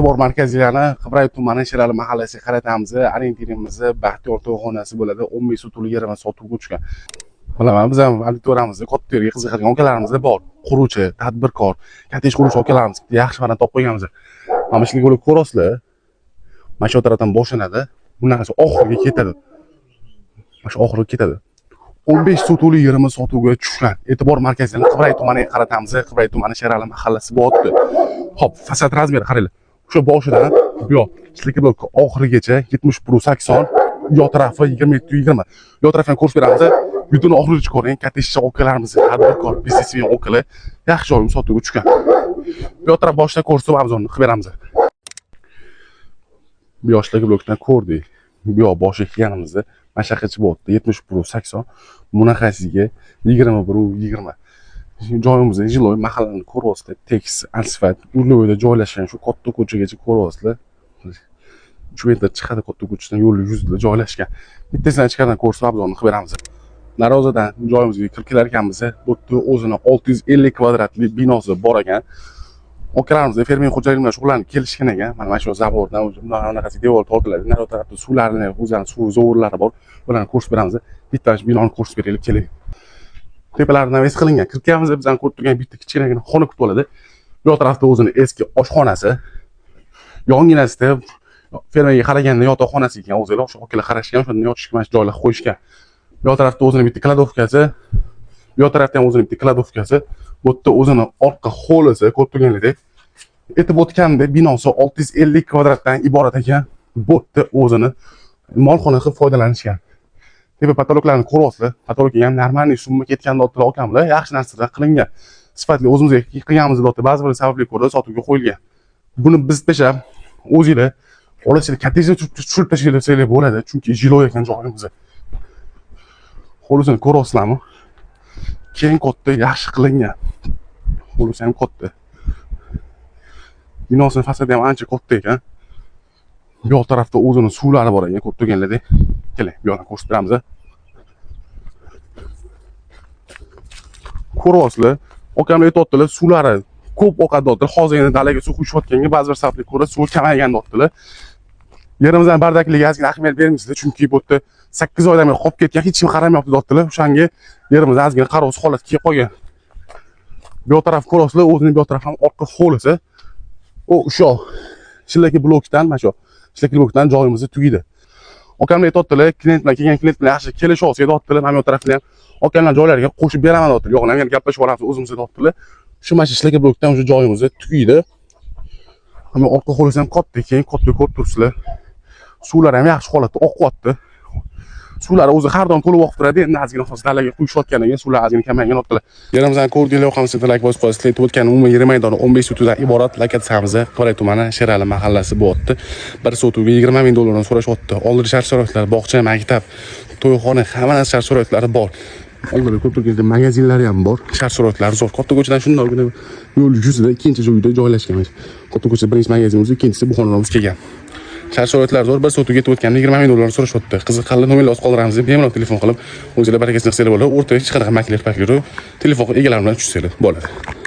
E'tibor markaziylarni Qibray tumani Sherali mahallasiga qaratamiz. Orientirimiz Baxtiyor to'yxonasi bo'ladi. 15 sotixli yerimiz sotuvga tushgan. Bilaman, biz ham auditoriyamizda katta yerga qiziqadigan akalarimiz bor. Quruvchi, tadbirkor, katta ish quruvchi akalarimiz yaxshi variant topib qo'yganmiz. Mana shu yo'lni ko'rasizlar. Mana shu tarafdan boshlanadi. Bunaqasi oxiriga ketadi. Mana shu oxiriga ketadi. 15 sotixli yerimiz sotuvga tushgan. E'tibor markazini Qibray tumaniga qaratamiz. Qibray tumani Sherali mahallasi bo'lyapti. Xo'p, fasad razmeri qaranglar. O'sha boshidan bu yoq шлакоблок oxirigacha 71,80, u yoq tarafi 27,20. U yoq tarafini ko'rsatib beramiz. Videoni oxirigacha ko'ring. Katta ishchi akalarimiz, tadbirkor, biznesmen akalar yaxshi joyimiz sotuvga tushgan. Bu yoq taraf boshidan ko'rsatib обзор ni qilib beramiz. Bu yoq шлакоблок dan ko'rdik. Bu yoq boshiga kelganimizda mana shu yoqqacha bo'lyapti. 71,80. Bunaqasiga 21,20. Joyimizni жилой mahallani ko'ryapsizlar. Tekis asfalt, uloyda joylashgan shu katta ko'chagacha ko'ryapsizlar. 3 metr chiqadi katta ko'chadan, yo'l yuzida joylashgan. Bittasidan ichkaridan ko'rsatib обзор ni qilib beramiz. Darvozadan joyimizga kirib kelar ekanmiz. Bu yerda o'zini 650 kvadratli binosi bor ekan. Akalarimiz fermer xo'jaligi bilan shug'ullanib kelishgan ekan. Mana shu забор dan o'zi bundan anaqasi devor tortiladi. Nari tarafda suvlarni, o'zlarini suv zovurlari bor. Ularni ko'rsatib beramiz. Bitta binoni ko'rsatib beraylik, keling. Tepalari навес qilingan. Kirganimizda bizani ko'rib turgan bitta kichkinagina xona kutib oladi. Bu yoq tarafda o'zini eski oshxonasi. Yonginasida fermaga qaraganda yotoqxonasi ekan, o'zinglar o'sha akalar qarashgan, o'shanda yotishga mana shu joylar qo'yishgan. Bu yoq tarafda o'zini bitta кладовка si, bu yoq tarafda ham o'zini bitta кладовка si. Bu yerda o'zini orqa hovlisi ko'rib turganingizdek. Aytib o'tgandek, binosi 650 kvadratdan iborat ekan. Bu yerda o'zini molxona qilib foydalanishgan. Tepa потолок larni ko'ryapsizlar. Потолок ga ham нормальный summa ketgan deyaptilar akamlar. Yaxshi narsalar qilingan. Sifatli o'zimizga qilganmiz deyapti. Ba'zi bir sabablarga ko'ra sotuvga qo'yilgan. Buni biz tashlab o'zinglar olasizlar, kottejni tushirib tashlaysanglar bo'ladi, chunki жилой ekan joyimiz. Hovlisini ko'ryapsizlarmi? Keng, katta, yaxshi qilingan. Hovlisi ham katta. Binosini fasadi ham ancha katta ekan. Bu yoq tarafda o'zini suvlari bor ekan, ko'rib turganlardek. Keling, bu yoqdan ko'rsatib beramiz. Ko'ryapsizlar, akamlar aytyaptilar, suvlari ko'p oqadi deyaptilar. Hozir endi dalaga suv quyishayotganga ba'zi bir sabablarga ko'ra suv kamaygan deyaptilar. Yerimizdan бардак ligiga ozgina ahamiyat bermaysizlar, chunki bu yerda 8 oydan beri qolib ketgan, hech kim qaramayapti deyaptilar. O'shanga yerimiz ozgina qarovsiz holatga kelib qolgan. Bu yoq taraf ko'ryapsizlar, o'zini bu yoq taraf ham orqa hovlisi. U o'sha шлакоблок dan, mana shu шлакоблок dan joyimiz tugaydi. Akamlar aytyaptilar, klient bilan kelgan klient bilan yaxshi kelisha olsak deyaptilar, mana bu tarafni ham akamlar joylariga qo'shib beraman deyaptilar. Yo'q, ham gaplashib olamiz o'zimiz deyaptilar. Shu mana shu шлакоблок dan o'sha joyimiz tugaydi. Hamma orqa hovlisi ham katta, keyin katta ko'rib turibsizlar. Suvlar ham yaxshi holatda oqyapti. Suvlar o'zi har doim to'lib oqib turadi. Endi ozgina hozir dalaga quyishayotganiga suvlar ozgina kamaygan deyaptilar. Yerimizni ko'rdinglar, ham sizlar layk bosib qo'yasizlar. Aytib o'tgan umumiy yer maydoni 15 sotixdan iborat. Lokatsiyamiz Qibray tumani Sherali mahallasi bo'lyapti. Bir sotixga 20 ming dollardan so'rashyapti. Oldin shart sharoitlar, bog'cha, maktab, to'yxona, hamma narsa shart sharoitlari bor. Oldinda ko'rib turganingizdek magazinlari ham bor. Shart sharoitlari zo'r. Katta ko'chadan shundoqqina yo'l yuzida ikkinchi joyda joylashgan. Katta ko'cha birinchi magazinimiz, ikkinchisi bu xonadonimiz kelgan. Shart sharoitlar zo'r. Bir sotixga aytib o'tganda 20 ming dollar so'rashyapti. Qiziqqanlar nomerlar yozib qoldiramiz deb bemalol telefon qilib, o'zinglar barakasini qilsanglar bo'ladi. O'rtada hech qanaqa makler pakler yo'q. Telefon qilib egalari bilan tushsanglar bo'ladi.